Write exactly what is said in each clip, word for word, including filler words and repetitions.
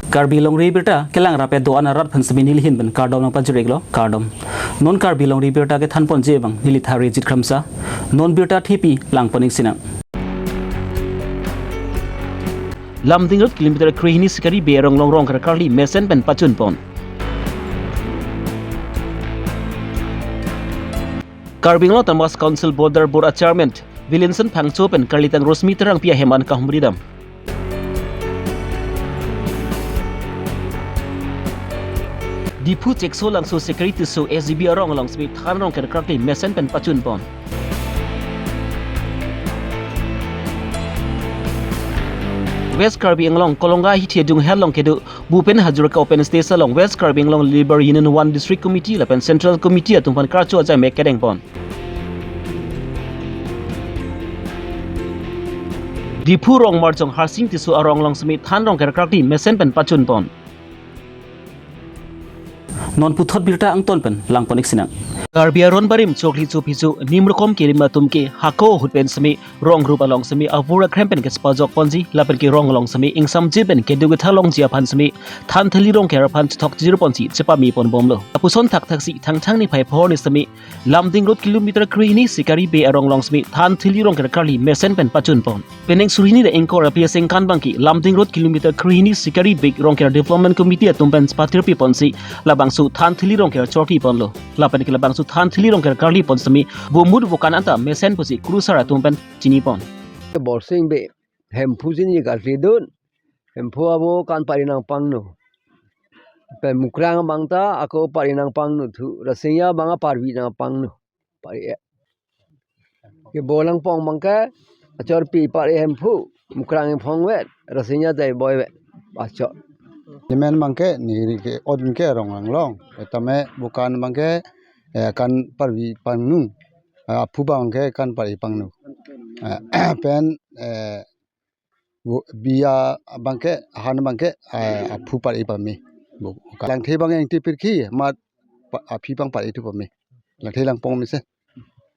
Karbi Longri Abirta kelang rapet do-an arat aphan semi nelihin pen kardom nangpajir-iklo, kardom. Non Karbi Longri Abirta kethanponji abang neli Tharijit Kramsa. Non birta thepi langpon-ik sinang. Lumding Road kilometer krehini Sikari Bey arong along rong kekarkli mesen pen pachunpon. Karbi Anglong Autonomous Council Border Board a Chairman Williamson Phangcho pen karlitang Rosmi Terangpi ahem an kahumridam. Diphu Chekso Langso Sikari Tisso S G B arong along semi than rong kekarkli mesen pen pachunpon. West Karbi Anglong Kolonga Hithi Adung Hel along kedo Bhupen Hazarika Open Stage along West Karbi Anglong Labour Union One District Committee lapen Central Committee atum aphan karcho ajai mek kedengpon. Diphu Rongmarjong Harsing Tisso arong along semi than rong kekarkli mesen pen pachunpon. Non puthot birta angton pen langpon-ik sinang. Karbi aron barim chokli chophichu nimrokom kerim atum ke hako ahut pen semi rong rup along semi avur akrem pen kechepajokponji lapen ke rong along semi ingsamji pen kedo kethan longji aphan semi than theli rong kerap aphan chethok chijirponsi chepameponbomlo. Lapuson thakthaksi Thangthang niphai pho arni semi Lumding Road kilometer krehini Sikari Bey arong along semi than theli rong kekarkli mesen pen pachunpon. Penang suri hini ra ingkoi ra phli asengkan abangke Lumding Road kilometer krehini Sikari Bey rong kedevelopment committee atum pen pathirpiponsi labangso than theli rong kechorkiponlo. Lapen ke labangso than theli rong kekarklipon semi bomut bokan anta mesen pusi kurusar atum pen chinipon. Borsing Bey, Hemphu sini karkli dun. Hemphu abo kan pari nangpangno. Pen Mukrang abang ta ako pari nangpangno thu. Rasinja abang aparvi nangpangno. Pari e. Kebo Langpong abangke achorpi pari Hemphu. Mukrang ingphong vet. Rasinja tai boi vet. Bacho. Limen abangke neli ke odun ke rong langlong. Etame bokan abangke, eh, kan parvi pangno. Eh, aphu abangke kan pari pangno. Eh, pen, eh, Vo-, biya abangke, han abangke, eh, aphu pari pame. Vo-, Langthe abang Ingti Pirkhi, mat pa-, aphi abang pari thu pame. Langthe Langpong mesen.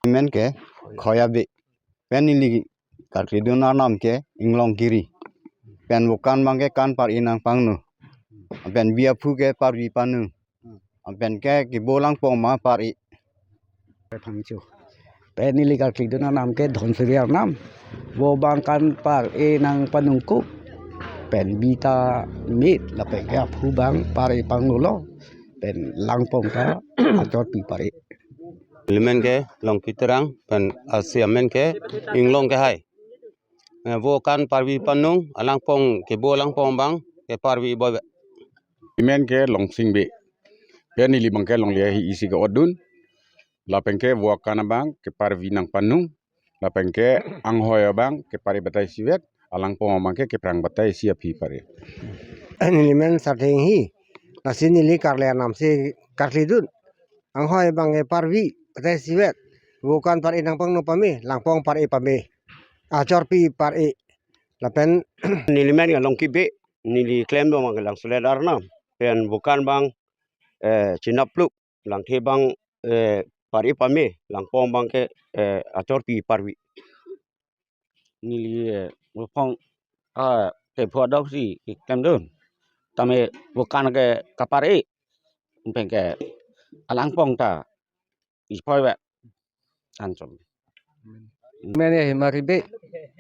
Men ke, Khoya Bey. Pen neli karkli dun arnam ke, Inglong Kiri. Pen bokan abangke kan pari nangpangno. Pen biya aphu ke parvi pangno. Pen ke kebo Langpong ma pari. Phangcho. Pen neli karkli dun arnam ke Dhonsiri arnam. Vo abang kan pari nangpanungkup. Pen bita mit lapen ke aphu abang pari panglolo. Pen Langpong ta achorpi pari. Limen ke Longki Terang pen asi amen ke Inglong Kehai. Eh, vo kan parvi pangno, Langpong kebo Langpong abang keparvi boi. Limen ke Longsing Bey. Pen neli abangke longle hi isi ke odun. Lapen ke vo kan abang keparvi nangpangno. Lapen ke anghoi abang kepari batai isivet. Langpong abangke keprang batai isi aphi pari. Neli men Sartheng Inghi. Lasi neli karkli arnam si karkli dun. Anghoi abang keparvi batai isivet. Vo kan pari nangpangno pame, Langpong pari pame. Achorpi pari. Lapen neli men ke Longki Bey, neli klem abang ke Langsolet arnam. Pen bokan abang, eh, Chinaplu, Langthe abang, eh, pari pame, Langpong abangke, eh, achorpi parvi. Neli, eh, Langpong, ah, te phuadok si keklem dun. Tame bokan ke kapari, pen ke Langpong ta isi poi ve. Anchom. Men ya Himari Bey,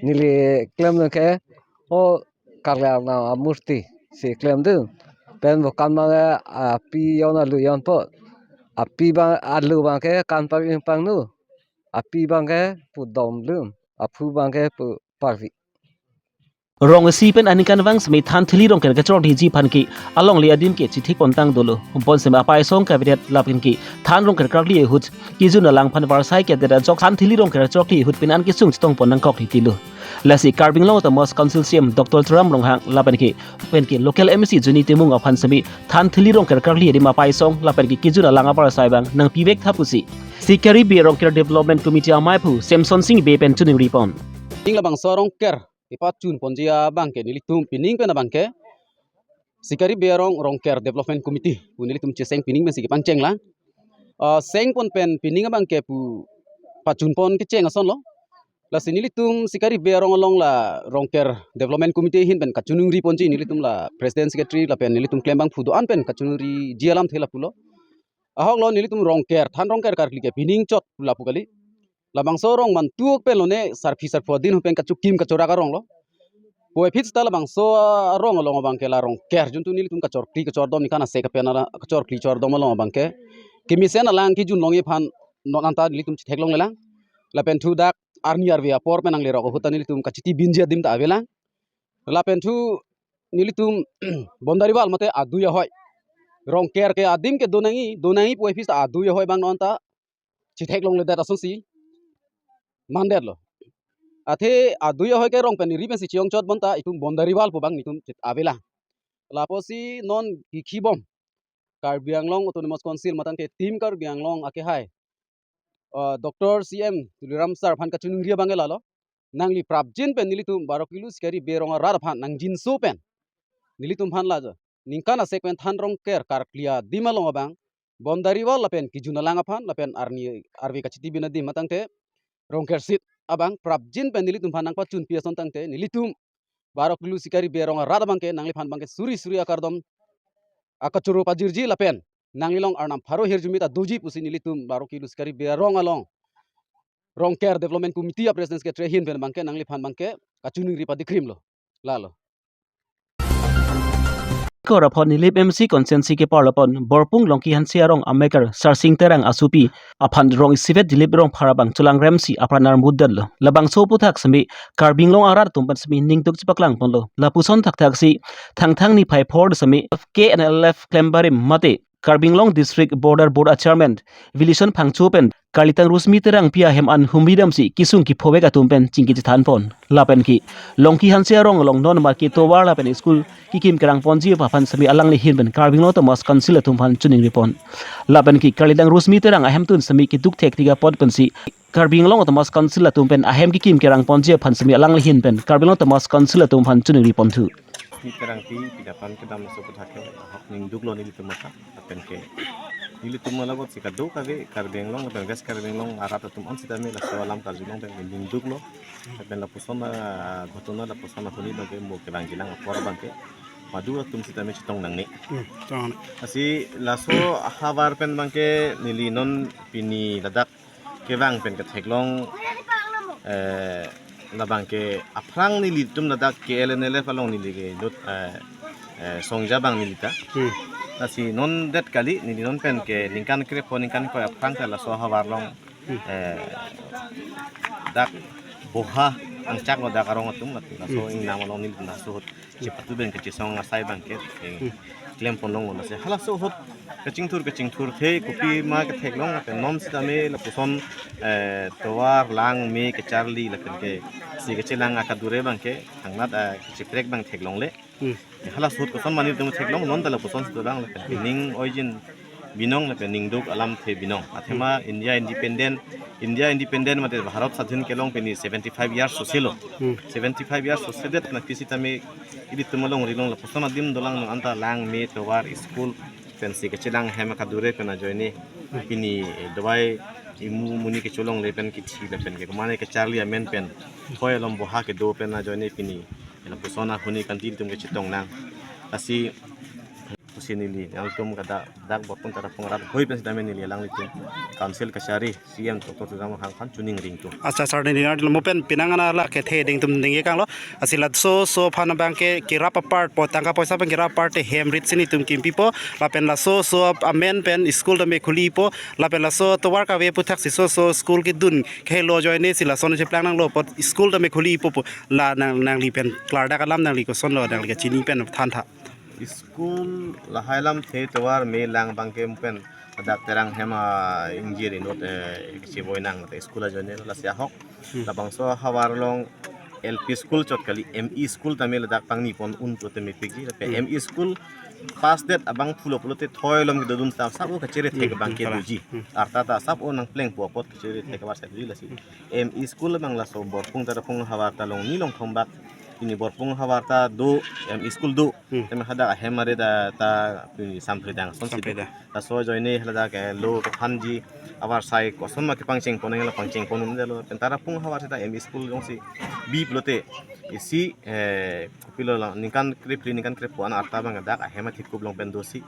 neli klem dun ke, o karkli arnam amurti si klem dun. Pen bokan abang ke api jon alu jonpo. Api abang alu abangke kan pari pangno. Api abangke pu dom lum. Aphu abangke pu parvi. Rong isi pen aningkanvang semi than theli rong kechorkleji aphan ke alongle adim ke chithekpontang dolo. Bonsema apaisong kavedet lapen ke than rong kekarkli ahut kejun alang aphan varsai kedet ajok than theli rong kechorkli ahut penan kesung chetongpon nangkok titilo. Lasi Karbi Anglong Autonomous Council C E M Doctor Tuliram Ronghang lapen ke, pen ke local M A C Juni Timung aphan semi than theli rong kekarkli adim apaisong lapen ke kejun alang avarsai abang nangpivek tha pusi Sikari Bey rong kedevelopment committee amaiphu Semsonsing Bey pen choningripon. Ning labangso rong ker kepachunponji abangke nelitum pining pen abangke Sikari Bey arong rong kedevelopment committee pu nelitum cheseng pining pensi kepangcheng lang. Ah, sengpon pen pining abangke pu pachunpon kecheng asonlo. Lasi nelitum Sikari Bey arong along la Rongker Development Committee ahin pen kachiningri ponji, nelitum la President Secretary lapen nelitum klembangphu do-an pen kachiningri ji alamthe lapulo. Ahok lo nelitum Rongker, than Rongker karkli ke pining chot lapu kali. Labangso arong mantu ok pen lone sarpi sarpo adin pen kachikim kachorak arong lo. Puvoiphit seta labangso arong along abangke la Rongker juntu nelitum kachorkli kachordom ningkan asek pen la kachorkli chordom along abangke kemesen alang kijun longji aphan non anta nelitum chetheklonglelang. Lapen thu dak arni arve apor pen nanglerok ahut ta nelitum kachiti binji adim ta avelang. Lapen thu nelitum boundary wall mate adui ahoi. Rongker ke adim ke do nangji, do nangji puvoiphit ta adui ahoi abang non anta chetheklongledet asonsi mandetlo. Athe adui ahoi ke rong pen ri pensi chiyong chot bonta itum boundary wall pu abang nelitum chit avelang. Lapusi non kikhibom Karbi Anglong Autonomous Council matang ke Team Karbi Anglong akehai, uh, Doctor C M Tuliram Sir aphan kachiningri abang ke lalo. Nangli prapjin pen nelitum Baro Kilo Sikari Bey arong arat aphan nangjinso pen nelitum aphan la jo ningkan asek pen than Rongker karkli adim along abang boundary wall lapen kijun alang aphan lapen arni arve kachiti bin adim matangte Rongker seat abang prapjin pen nelitum aphan nangpachunpi ason tangte nelitum Baro Kilo Sikari Bey arong arat abangke nangliphan abangke suri suri akardom akachoro pajirji lapen nanglilong arnam pharo hirjume ta doji pusi nelitum Baro Kilo Sikari Bey arong along Rongker Development Committee a President Secretary ahin pen abangke nangliphan abangke kachiningri padikrimlo. Lalo. Kor apot Nilip M C constituency keparlo pon Borpung Longki Hanse arong amekar Sarsing Terang asopi aphan rong isivet Dilip Rongphar abang cholangremsi apran armut detlo. Labangso aputhak semi Karbi Anglong arat atum pen semi ningduk chepaklang ponlo. Lapuson thakthaksi Thangthang niphai phor semi K N L F klembarim mate Karbi Anglong District Border Board a Chairman Vilison Phangcho pen Karlitang Rosmi Terangpi ahem an humri damsi kesung kephovek atum pen chingki chethan pon. Lapen ke Longki Hanse arong along non market tovar lapen school kikim kerang ponji aphan semi alangli ahin pen Karbi Anglong Autonomous Council atum aphan chiningri pon. Lapen ke Karlitang Rosmi Terang ahemtun semi keduk thektik apot pensi Karbi Anglong Autonomous Council atum pen ahem kikim kerang ponji aphan semi alangli ahin pen Karbi Anglong Autonomous Council atum aphan chiningri ponthu. Rosmi Terangpi pida aphan kedam laso aputhak ke ahok ningduklo nelitum mata. Lapen ke nelitum along si kadokave Karbi Anglong lapen West Karbi Anglong arat atum an sitame laso alam karjulong pen ningduklo. Lapen lapuson a ghotona lapuson ahuni abangke mo kevangjilang apor abangke madu atum sitame chetong nangne. Hmm, chetong nangne. Lasi laso ahavar pen abangke neli non pini ladak kevang pen ketheklong, eh, labangke aphrang nelitum ladak K L N L F along neli ke inut, eh, eh, songja abang neli ta. Hmm. Lasi non det kali neli non pen ke ningkan krepho ningkan kroi aphrang ta laso ahavar along, hmm, eh, dak boha angchak lo dak arong atum latum. Laso, hmm, ingnam along neli laso ahut chepatu pen kachesong asai abangke, eh, hmm, klem ponlonglo. Lasi halaso ahut kachingthur kachingthurthe kopima ketheklong lapen non sitame lapuson, eh, tovar lang me kacharli lapen ke si kachelang akadure abangke thangnat, eh, kacheprek abang theklongle. Hmm. Halaso ahut koson mani tum theklong non ta lapuson sitame lang lapen ke ning oijin binong lapen ningduk alamthe binong. Athema India independent, India independent mate Bharat sadhin kelong pini seventy five years soselo. Hmm. Seventy five years sosedet nangpi sitame ilitum alongri along lapuson adim dolang non anta lang me tovar school pensi kachelang hem akadure pen ajoine pini dawai imu muni kecholongle pen kithi lapen ke mane kacharli amen pen thoi alom boha kedo pen ajoine pini lapuson ahuni kantil tum kechetong nang. Lasi pusi neli nangtum kada dak Borpung Tarapung arat hoi pen sitame neli alanglitum council kachari C M Doctor Tuliram Ronghang aphan chiningri ingtung. Accha, sir, neli nanglitum mo pen penang ana la kethe ding tum ding ye kanglo. Lasi laso aso aphan abangke kerap apart po, tangka poisa pen kerap apart te hem rit si nelitum kimpipo. Lapen laso aso amen pen school tame khulipo. Lapen laso tovar kave aputhak si laso aso school kedun khelo ajoine si lason cheplang nanglo apot school tame khulipo pu. La nang, nangli pen klardak alam nangli kosonlo nangli kachini pen thantha. School lahai alamthe tovar me lang abangke mo pen dak Terang hem a ingjir inut, eh, kachevoi nang te school ajoine lasi ahok. Hmm. Labangso ahavar along L P school chot kali M E school tame ladak pangni pon un pulote mepikji. Lapen, hmm, M E school pass det abang pulo pulote thoi alom kedodun ta sabo kachere thek, hmm, abangke, kalang, doji. Hmm. Arta ta sabo nangplengpo apot kachere thek, hmm, avar sa doji lasi. Hmm. M E school abang laso Borpung Tarapung ahavar ta longni longthom bak Pini Borpung havar ta do, M E school do. Hmm. Tame hadak ahem arit ta, ta pini Sampridang ason si do. Sampridang. Laso ajoine haladak ke lo kephanji avarsai koson ma kepangcheng pon, la pangcheng pon un-edetlo. Pen Tarapung havar seta M E school jongsi bi pulote isi, eh, kopilo lo, ningkan krephli ningkan krepho an arta abang dak ahem athekup along pen dosi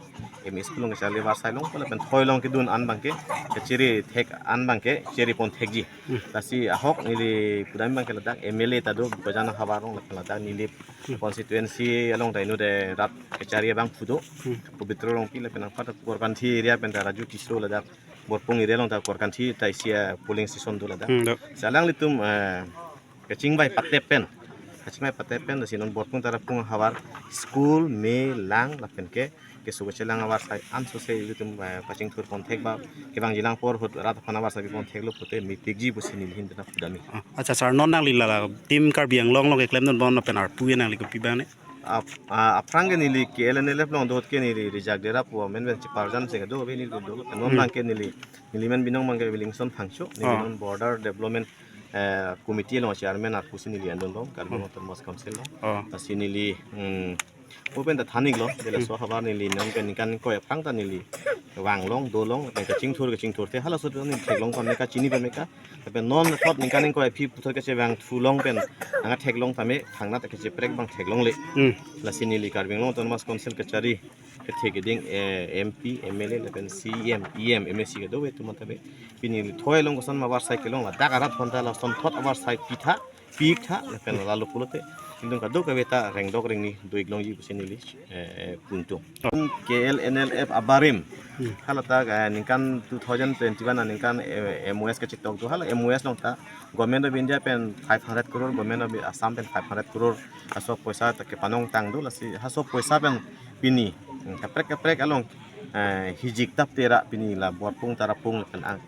M E school along kacharli avarsai longpo lapen thoi along kedun an abangke kachere thek an abangke chere pon thekji. Hmm. Lasi ahok neli pudam abangke ladak M L A ta do, Bokajan havar along lapen ladak Nilip Hmm. constituency along ta inut rat kachari abang pu do. Hmm. Pabitra Rongpi lapen angpat Korkanthi area pen ta Raju Tisso, ladak Borpung area along ta Korkanthi ta isi a-polling station do ladak. Hmm, do. Si alanglitum, eh, kachingvai patep pen, kachingvai patep pen, lasi non Borpung Tarapung havar school, me, lang lapen ke keso kachelang avarsai ansose ilitum, eh, pachingthur pon thek ba kevangjilang apor ahut rat aphan avarsai pi pon theklo pulote mepikji pusi neli ahin pen pudam-i. Ah, accha sir, non nangli la, la Team Karbi Anglong along keklem dunbom lapen arpu ke nangli kopi abang ne? Ap-, ah, aphrang ke neli K L N L F along do ahut ke neli Rijak Dera pu amen pen cheparjan si kedo ave neli do. Non Hmm. abangke neli, neli men binong abangke Williamson Phangcho, neli Oh. non Border Development, eh, Committee along chairman arpu si neli an dunbom, Karbi Anglong Oh. Autonomous Council along. Oh. Lasi neli, hmm, open ta than-iklo, de laso Hmm. havar neli non pen ningkan ingkoi aphrang ta neli vanglong, dolong, pen kachingthur, kachingthurthe, halaso ta neli theklong pame ka, chini pame ka, pen non thot ningkan ingkoi aphi puthot kachevangthu along pen, nang theklong pame, thangnat kacheprek abang theklongle. Hmm. Lasi neli Karbi Anglong Autonomous Council kachari kethe keding, eh, M P, M L A, lapen C E M, E M, M A C kedo ave atum tame. Pini thoi along koson ma avarsai kelong ladak arat aphan ta lason thot avarsai pitha, piktha, lapen lalo pulote ilitum kadokave ta rengdok rengni do-iklongji pusi neli, eh, puntung. K L N L F abarim. Hmm. Hala ta, eh, ningkan two thousand twenty-one aningkan, eh, M O S kachetok do, hala M O S along ta Government of India pen five hundred crore, Government of Assam pen five hundred crore, laso apoisa ta kepanong tang do, lasi laso apoisa pen pini, hmm, kaprek kaprek along, eh, hijik tap tera pini la Borpung Tarapung pen ang.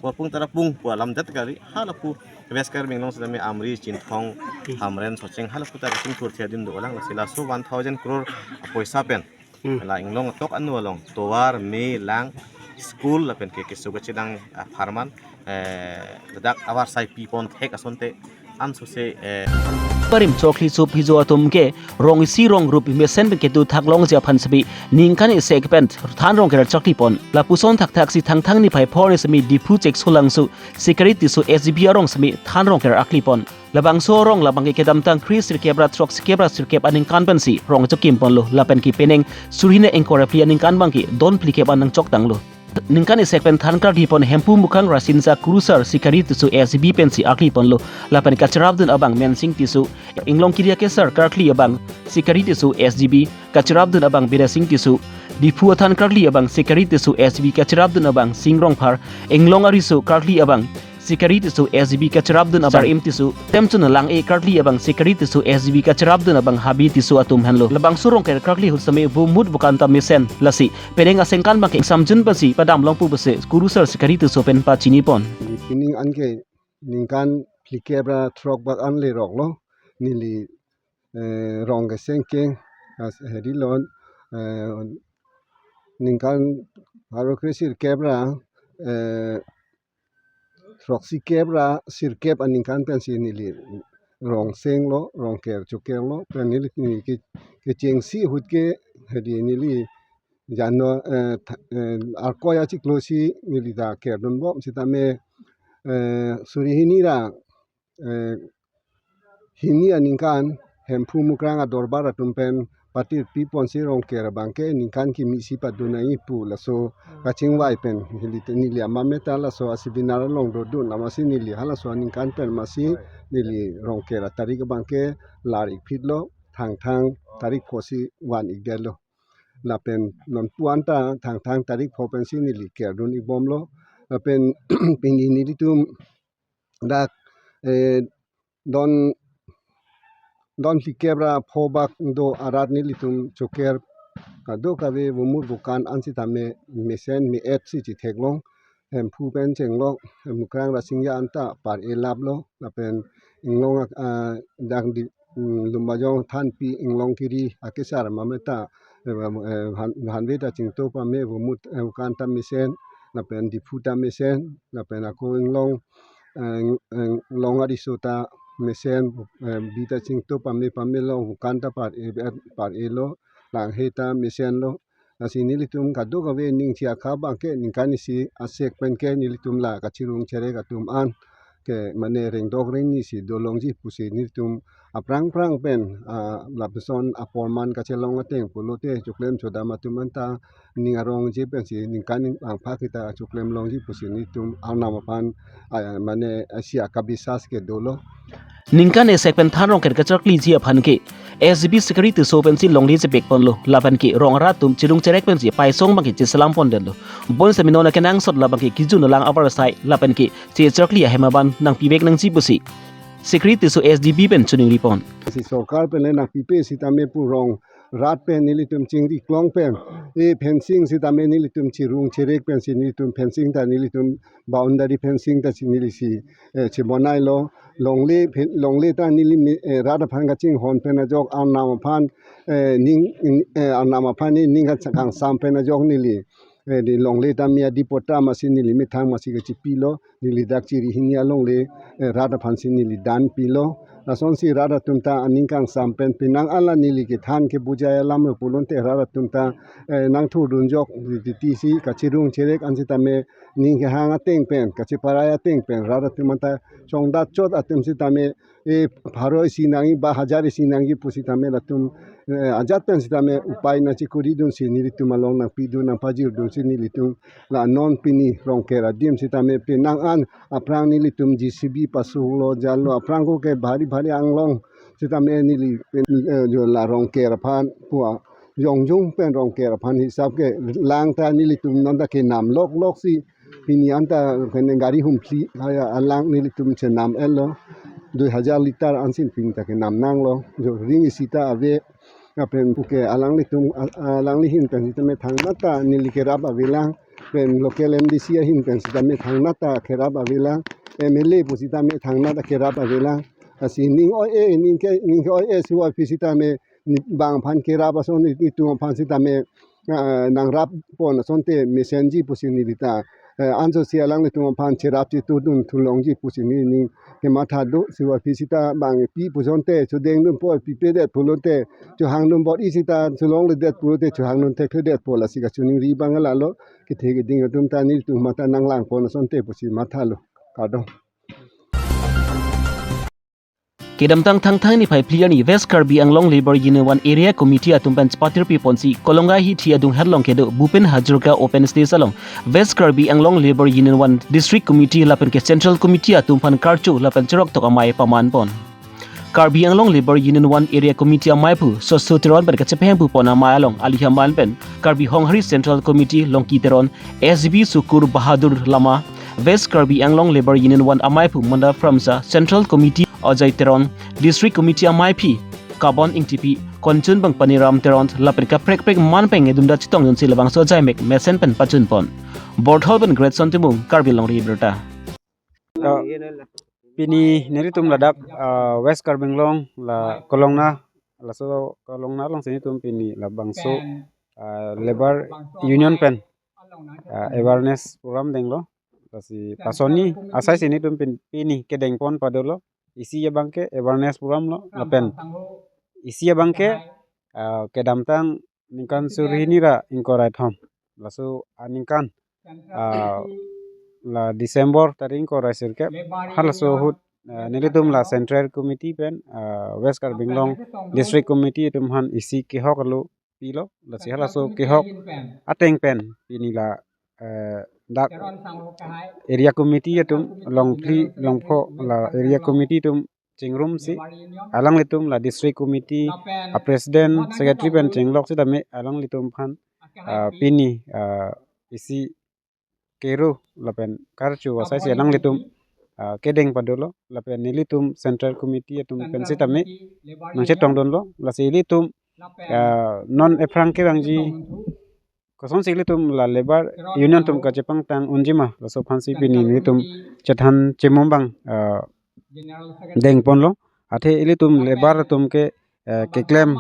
Borpung Tarapung pu alam det kali, halapu West Karbi Anglong sitame Amri, Chinthong, Hamren, Socheng, halapu ta kachingthurthe adin dolang, lasi laso one thousand crore apoisa pen. Hmm. La inglong atok anu along tovar, me, lang, school lapen ke keso kachelang apharman, eh, ladak avarsai pi pon thek asonte ansose, eh, Parim chokli sup hijo atum ke rong isi rong rup mesen pen kedo thaklongji aphan sitame ningkan isi pen than Rongker chokli pon. Lapuson thakthak si Thangthang niphai phor ni sitame Diphu Cheksolangso Sikari Tisso S G B arong sitame than Rongker akli pon. Labangso arong labang ke kedamtang kre sirkep ra throk sikep ra sirkep aningkan pensi rong chokim ponlo, lapen ke penang suri hini ingkoi ra phli aningkan abangke don phlikep an nangchok tanglo. Ningkan isi pen than karkli pon Hemphu Mukrang Rasinja Kurusar Sikari Tisso S G B pensi akli ponlo, lapen kacharapdun abang Mensing Tisso, Inglong Kiri Akesar karkli abang Sikari Tisso S G B, kacharapdun abang Bidya Sing Tisso, Diphu athan karkli abang Sikari Tisso S G B, kacharapdun abang Sing Rongphar, Inglong Ariso karkli abang Sikari Tisso S G B, kacharapdun abang Sarim Tisso, Temchun Lang-e karkli abang Sikari Tisso S G B, kacharapdun abang Habi Tisso atum henlo. Labangso Rongker karkli ahut sitame vomut vokan ta mesen, lasi penang asengkan abangke ingsamjun pensi padam longpo pusi Kurusar Sikari Tisso pen pachini pon. Pining anke ningkan phlikep ra throk bak an le roklo, neli, eh, rong keseng keng, as, hedi lon, eh, ningkan pharo kre sirkep ra, eh, throk sikep ra sirkep aningkan pensi neli rong senglo, Rongker chokerlo, pen neli, neli ke, kechengsi ahut ke hedi neli jano, eh, tha-, eh, arkoi achiklo si neli ta kerdunbom sitame, eh, suri hini ra, eh, hini aningkan Hemphu Mukrang adorbar atum pen patir pi ponsi Rongker abangke ningkan kimi si padun nangji pu laso kachingvai pen neli te neli amameta laso a-seminar along dodun amatsi neli halaso aningkan pen amatsi neli Rongker atarik abangke lar-ik phitlo, Thangthang tarik pho si van-ikdetlo. Lapen nonpu anta Thangthang tarik pho pensi neli kerdun-ikbomlo. Lapen pini nelitum dak, eh, don, don phlikep ra pho bak do arat nelitum choker kadokave vomut vokan an sitame mesen me-et si chetheklong. Hemphu pen chenglok, Mukrang Rasinja anta par-e laplo, lapen Inglong, ah, dak di, mm, Lumbajong thanpi Inglong Kiri Akesar mameta, eh, eh, han, hanve ta chingto pame vomut, eh, vokan ta mesen, lapen Diphu ta mesen, lapen ako Inglong, eh, Ing-, Inglong Ariso ta mesen, eh, bita chingtup pame pame lo, hukan ta par e, par e lo, langhe ta mesen lo. Lasi nelitum kadokave ning chi akha abangke ningkan isi asek pen ke nelitum la kachirung cherek atum an ke mane rengdok rengni si dolongji pusi nelitum aphrang phrang pen, ah, lapuson aporman kachelong ateng pulote choklem chodam atum anta ning arongji pensi ningkan ning angphak kita choklem longji pusi nelitum Arnam aphan, ah, mane, ah, isi akabisas ke dolo. Ningkan esek pen than Rongker kachirkliji aphan ke S D B Sikari Tisso pensi longle chepek ponlo, lapen ke rong arat atum chirung cherek pensi paisong abangke cheselam pondetlo. Bonsitame non akenangsot labangke kejun alang avarsai lapen ke chechirkli ahem abang nangpivek nangji pusi Sikari Tisso S D B pen choningri pon. Si sorkar pen le nangpipe sitame pu rong rat pen nelitum chingri klong pen, e fencing sitame nelitum chirung cherek pensi nelitum fencing ta nelitum boundary fencing ta si neli si, eh, chebonai lo. Longle phe-, longle ta neli mi, eh, rat aphan kachinghon pen ajok Arnam aphan, eh, ning, eh, Arnam aphan ni ning kachak kangsam pen ajok neli, eh, di longle ta mi adi pota masi neli methang masi kachipilo, neli dak chiri hini alongle, eh, rat aphan si neli dan pilo. Lasonsi rat atum ta aning kangsam pen penang ala neli kethan ke bujai alam lo pulote rat atum ta, eh, nangthurdunjok titi si kachirung cherek an sitame ning kehang ateng pen, kachiparai ateng pen, rat atum anta chongdat chot atum sitame, eh, pharo isi nangji ba hajar isi nangji pusitame latum, eh, ajat pen sitame upai nangchikuri dunsi nelitum along nangpidun nangpajirdunsi nelitum la non pini Rongker adim sitame penang an aphrang nelitum J C B pasung lo jalo aphrang ko ke bhari bhari anglong sitame neli, eh, jo la Rongker aphan pua jongjung pen Rongker aphan hisap ke lang ta nelitum non ta kenam lok lok si pini anta kene gari humphli, aya, alang nelitum chenam etlo. Dui hajar liter ansi pini ta kenam nanglo. Jo ring isi ta ave. Lapen puke alanglitum, a-, alangli ahin pen sitame thangnat ta neli kerap avelang. Pen local M D C ahin pen sitame thangnat ta kerap avelang. M L A pusitame thangnat ta kerap avelang. Lasi ning oi-e, ning ke, ning ke oi-e si oi pusitame ni bang aphan kerap ason ni, netum aphan sitame, ah, nangrap pon asonte mesenji pusi neli ta, eh, anso si alanglitum aphan cherap chetudun thulongji pusi neli ning kematha do. Si oi pusita bang pi pu asonte chodengdun po, pipedet pulote chohangdun bor-i sita cholongledet pulote chohangdun thekthedetpo, lasi kachiningri abang lalo. Kethe keding atum ta nelitum matha nanglang pon asonte pusi mathalo. Kardom. Kedamtang Thangthang niphai phli arni West Karbi Anglong Labour Union one Area Committee atum pen chepatirpi ponsi Kolonga hithi adung herlong kedo Bhupen Hazarika Open Stage along West Karbi Anglong Labour Union one District Committee lapen ke Central Committee atum aphan karcho lapen cheroktok amei paman pon. Karbi Anglong Labour Union one Area Committee ameiphu Soso Teron pen kachepahemphu pon amei along ali aman pen Karbi Honghari Central Committee Longki Teron, S D B Sukur Bahadur Lama, West Karbi Anglong Labour Union one ameiphu Manda Pramsa, Central Committee Ajay Teron, District Committee ameiphi Kabon Ingtipi, Konchunbang Paniram Teron, lapen kaprek prek man pen ngedunda chetongdunsi labangso ajaimek mesen pen pachun pon. Borthol pen Greatson Timung, Karbi Longri Abirta. To, pini nelitum ladak, ah, West Karbi Anglong la Kolongna, laso Kolongna alongsi nelitum pini labangso, ah, Labour Union pen, ah, awareness program denglo. Lasi pasonni asaisi nelitum pin-, pini kedeng pon padolo. Isi abangke awareness program lo, lapen isi abangke, ah, kedamtang ningkan suri hini ra ingkoi ra kethom. Laso aningkan, ah, la December tarik ingkoi ra sirkep. Halaso ahut, ah, nelitum la Central Committee pen, ah, West Karbi Anglong District Committee atum aphan isi kehok alo pilo. Lasi halaso kehok ateng pen pini la, eh, dak Area Committee atum longphli longpho la Area Committee atum chingrumsi alanglitum la District Committee a President, Secretary pen chinglok sitame alanglitum aphan, ah, pini, ah, isi kero lapen karcho asaisi alanglitum, ah, kedeng padolo, lapen nelitum Central Committee atum pen sitame nangchetongdunlo. Lasi ilitum, ah, non aphrang kevangji kosonsi ilitum la Labour Union atum kachepangtang unjima, laso aphansi pini nelitum chethan chemum abang, ah, deng ponlo. Athe ilitum labour atum ke, eh, keklem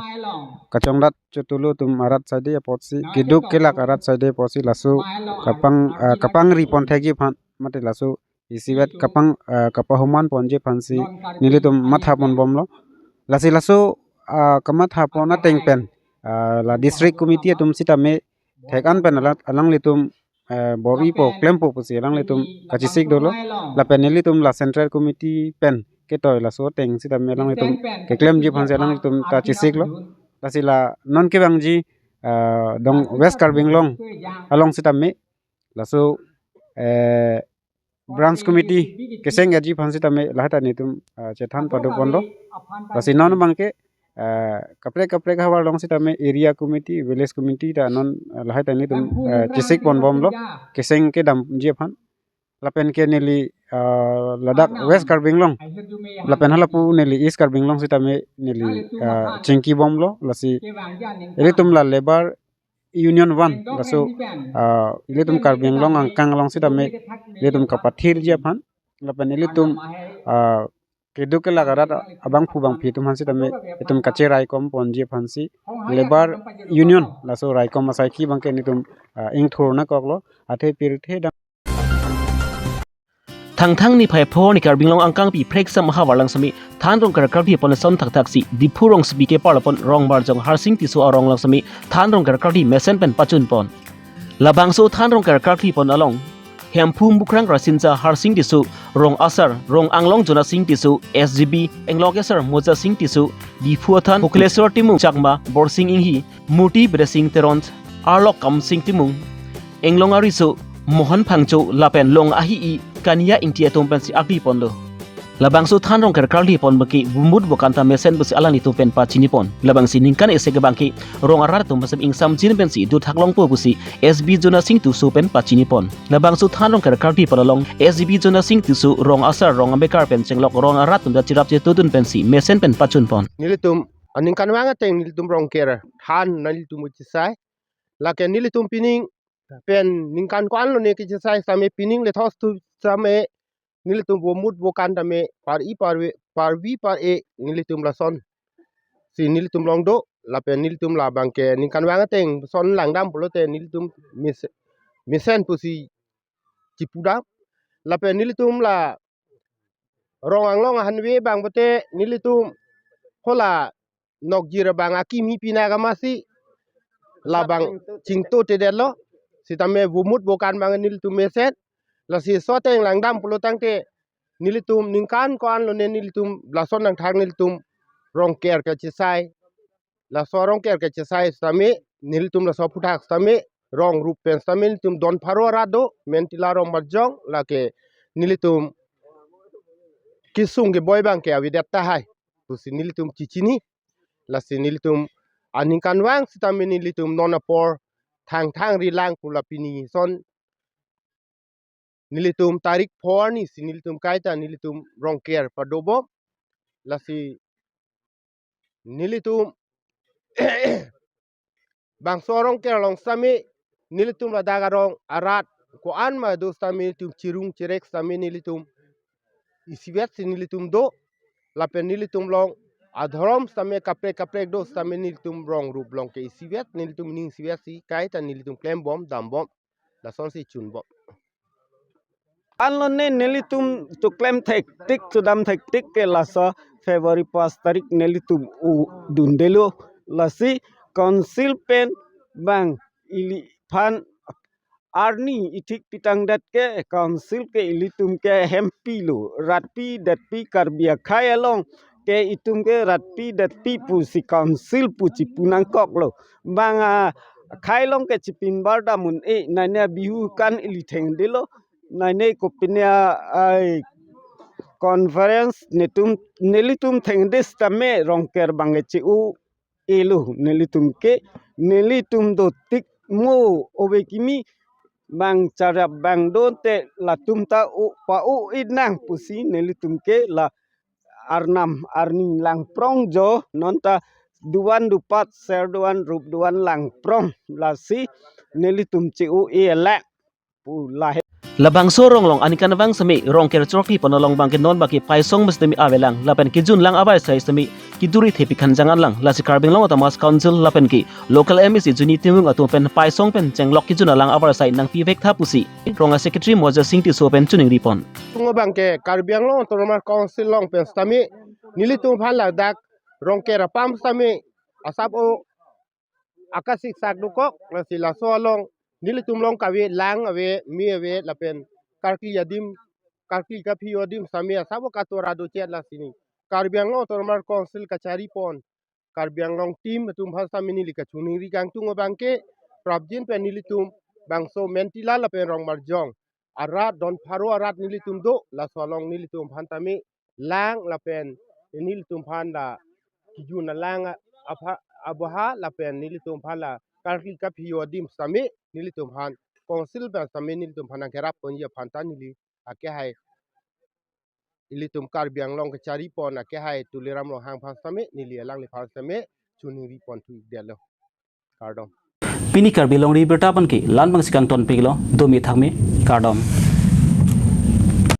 kachongdat chotulu atum arat saide apotsi, keduk kelak arat saide apotsi laso kapang, eh, kapangri pon thekji aphan mate laso isivet kapang, ah, kapahuman ponji aphansi nelitum matha ponbomlo. Lasi laso, ah, kamatha pon ateng pen, ah, la district committee atum sitame thek-an pen ala-, alanglitum, eh, bor-ipo klempo pusi alanglitum kachesik dolo. Lapen nelitum la central committee pen ketoi laso ateng sitame alanglitum keklemji aphansi alanglitum ta chesiklo. Lasi la non kevangji, eh, Dong West Karbi Anglong along sitame laso, eh, branch committee keseng gaji aphan sitame lahai ta netum, ah, chethan pado ponlo. Lasi non abangke, ah, kaprek kaprek havar along sitame area committee, village committee ta non, ah, lahai ta netum, ah, chesik ponbomlo keseng kedamji aphan. Lapen ke neli, ah, ladak West Karbi Anglong, lapen halapu neli East Karbi Anglong sitame neli, ah, chingkibomlo. Lasi ilitum la labour union one, laso, ah, ilitum Karbi Anglong angkang along sitame ilitum kapathirji aphan, lapen ilitum, ah, keduk kelak arat abangphu bangphi atum aphan sitame itum kacheraikom ponji aphansi labour union laso raikom asaikhi abangke netum, ah, ingthur nangkoklo. Athe pirthe dam Thangthang niphai pho ni Karbi Anglong angkangpi phreksam ahavar along sitame than Rongker karkli pon ason thakthaksi Diphu rongsopi kepar lapon Rongbarjong Harsing Tisso arong along sitame than Rongker karkli mesen pen pachun pon. Labangso than Rongker karkli pon along Hemphu Mukrang Rasinja Harsing Tisso, Rong Asar Rong Anglong Jonasing Tisso, S G B Englok Asar Mojasing Tisso, Diphu athan Phukleswar Timung, Chakma Borsing Inghi, Murti Bresing Teron, Arlok Kamsing Timung, Englong ariso Mohan Phangcho lapen Long ahi-i Kania Ingti atum pensi akli ponlo. Labangso than Rongker karkli pon abangke vomut vokan ta mesen pusi alanglitum pen pachini pon. Labangsi ningkan isi ke abangke rong arat atum pensi ingsamjin pensi dothaklongpo pusi S G B Jonasing Tisso pen pachini pon. Labangso than Rongker karkli pon along S G B Jonasing Tisso, Rong Asar, Rong Ambekar pen chenglok rong arat atum ta cherap chetudun pensi mesen pen pachun pon. Nelitum aningkanvang ateng nelitum Rongker than nelitum chesai. Lake nelitum pining pen ningkan ko-an lone kechesai sitame pining lethos tu sitame nelitum vomut vokan tame par-i parve, parvi par-e nelitum lasonsi nelitum long do. Lapen nelitum labangke ningkanvang ateng son langdam pulote nelitum mes-, mesen pusi chipudam. Lapen nelitum la Rong Anglong ahanve abang pote nelitum hala nokjir abang akimi pina kamasi labang chingtutedetlo. Sitame vomut vokan abang nelitum mesen. Lasi so ateng langdam pulo tangte nelitum ningkan ko-an lone nelitum lason nangthang nelitum Rongker kechesai. Laso Rongker kechesai sitame nelitum laso aphuthak sitame rong rup pen sitame nelitum don pharo arat do, Mentila, Rongbarjong, lake nelitum kesung keboi abangke avedet tahai pusi nelitum chechini. Lasi nelitum aningkanvang sitame nelitum non apor Thangthang rilang pu la pini son nelitum tarik pho arni si nelitum kaita nelitum Rongker padobom. Lasi nelitum bangso Rongker along sitame nelitum ladak arong arat ko-an ma do sitame nelitum chirung chirek sitame nelitum isivet si nelitum do. Lapen nelitum along adhorom sitame kaprek kaprek do sitame nelitum rong rup along ke isivet, nelitum ning isivet si kaita nelitum klembom dambom. Lasonsi chunbom. Anlo ne nelitum choklem thektik, chodam thektik ke laso February pas tarik nelitum u dundelo. Lasi council pen bang iliphan arni ithik pitangdet ke council ke ilitum ke hempilo, ratpi detpi Karbi akhei along ke itum ke ratpi detpi pusi council pu chipu nangkoklo. Bang akhei along ke chipinbar dam un-e, naine Bihu kan ili thengdelo, naine kopine ai conference netum nelitum thengde sitame Rongker bang ke che-o elo nelitum ke, nelitum dotik mo ove kimi bang charap bang donte latum ta o pa-o inang pusi nelitum ke la arnam arni langprong jo, nonta duvan dupat ser duvan rup duvan langprong, lasi nelitum che-o-e lak pu lahai. Labangso arong along aningkanvang sitame Rongker chorokli pon along abangke non abangke paisong sitame avelang lapen kejun lang avarsai sitame keduri thepik khanjang anlang. Lasi Karbi Anglong Autonomous Council lapen ke local M A C Juni Timung atum pen paisong pen chenglok kejun alang avarsai nangpivek tha pusi rong a-secretary Moja Sing Tisso pen choningri pon. Tungo abangke Karbi Anglong Autonomous Council along pen sitame nelitum aphan ladak Rongker apam sitame asap o akasik sak dokok, lasi laso along nelitum along kave lang ave, me ave lapen karkli adim, karkli kaphi adim sitame asap o katora dochet. Lasi ne Karbi Anglong Autonomous Council kachari pon Karbi Anglong team atum aphan sitame neli kachoningri kangtung abangke prapjin pen nelitum bangso Mentila lapen Rongmarjong arat don pharo arat nelitum do, laso along nelitum aphan tame lang lapen nelitum aphan la kejun alang apha aboha lapen nelitum aphan la karkli kaphi adim sitame nelitum aphan council pen sitame nelitum aphan nangkerap ponji aphan ta neli akehai ilitum Karbi Anglong kachari pon akehai Tuliram Ronghang aphan sitame neli alangliphan sitame choningri pon thu ikdetlo. Kardom. Pini Karbi Longri Abirta abangke la-an abangsi kangtonpiklo, dome thakme, kardom.